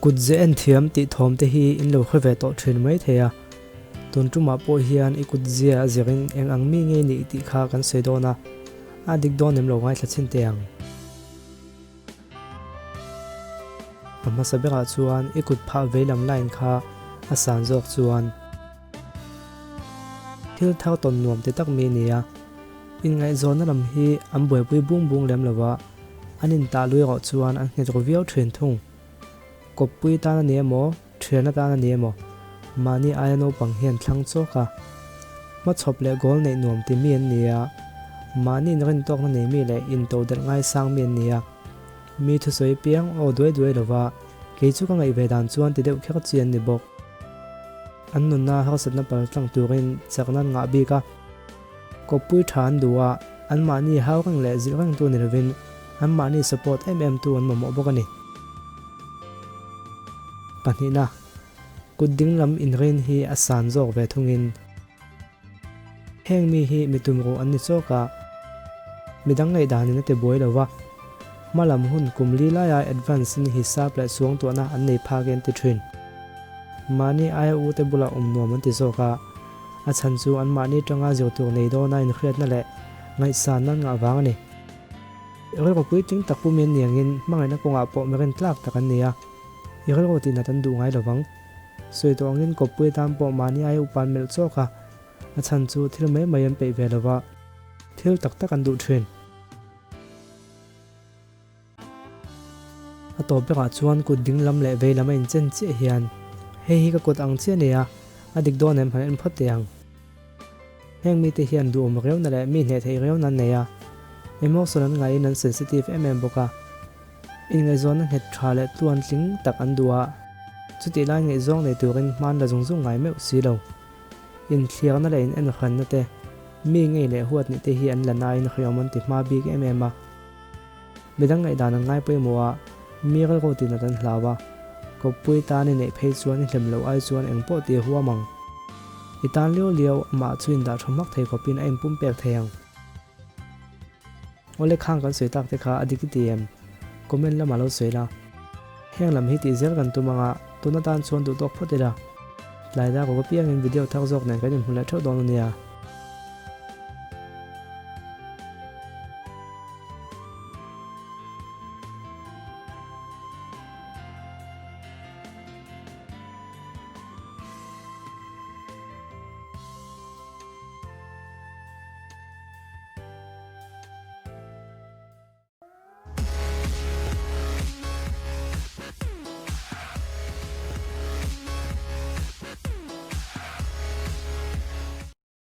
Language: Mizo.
Kut ze en thiam tih thawm te hi in lo hre ve tawh thin mai thei a, tun tumah pawh hian i kut zia a zirin eng ang mi nge nih tih kha kan sawi dawn a, a dik dawn em lo ngaithla chhin teh ang. A hmasa berah chuan i kut phah veilam line kha a san zawk chuan thil thar tawn nuam ti tak mi a ni a, inngaihzawnna lam hi an buaipui bung bung lem lo va, an intah lui erawh chuan an nghet ru viau thin thung. Kawppui tan a ni emaw, thian atan a ni emaw, mahni aia naupang hian thlang chawk a, hmachhawp leh goal neih nuam ti mi an ni a, mahni inrintawkna nei mi leh intodelh ngaisang mi an ni a, mi thusawi piang aw duai duai lova kei chu ka ngaih ve dan chuan ti deuh kher chi an ni bawk. An nunna harsatna paltlang turin chakna an ngah bik a, kawppui tha an duh a, anmahni hau reng leh zilh rengtu ni lovin anmahni support em em tu an mamawh bawk a ni. Pahnihna, kut dinglam inrin hi a san zawk ve thungin heng mi hi mi tumruh an ni chawk a, midang ngaihdanin a ti buai lo va, hmalam hun kum li laia advance in hisap leh suangtuahna an nei phak e an ti thin. Mahni aia u te bulah awm nuam an ti zawk a, a chhan chu anmahni tanga zir tur nei dawna inhriatna leh ngaihsanna an ngah vang a ni. Rilru puitling tak pum in niangin hmangaihna kawngah pawh mi rintlak tak an ni a, i rilru tihnat an duh ngai lovang. Sawi tawh angin kawppui tan pawh mahni aia upa an melh chawk a, a chhan chu thil mai mai an peih ve lova, thil tak tak an duh thin. A tawp berah chuan kut ding lam leh vei lam a inchen chiah hian hei hi ka kut ang chiah a ni a, a dik dawn em han en phawt teh ang. Heng mite hian duhawm riauna leh mi hneh theih riauna an nei a, emotion an ngaihin an sensitive em em bawk a, inngaihzawnna nghet tha leh tluan tling tak an duh a, chutih lai ngaihzawng nei turin hman la zung zung ngai meuh si lo. Inthliarna leh inenhranna te, mi ngei leh huat nih te hi an la nain hriawm an ti hma bik em em a. Midang ngaihdan an ngai pawimawh a, mi rilru tinat an hlau a, kawppui tan i neih phei chuan i hlem loh ai chuan engpawh tih a huam ang. I tan liau liau amah chu indah tha hmak thei khawpin a inpumpek thei ang. Awle khang kan sawi tak te kha a dik i ti em? Comment lamah lo sawi la. Heng lam hi tih zel kan tum anga tun atan chuan duh tawk phawt ila. Tlai dar ruk apiangin video thar zawk nen kan inhmu leh theuh dawn a nia.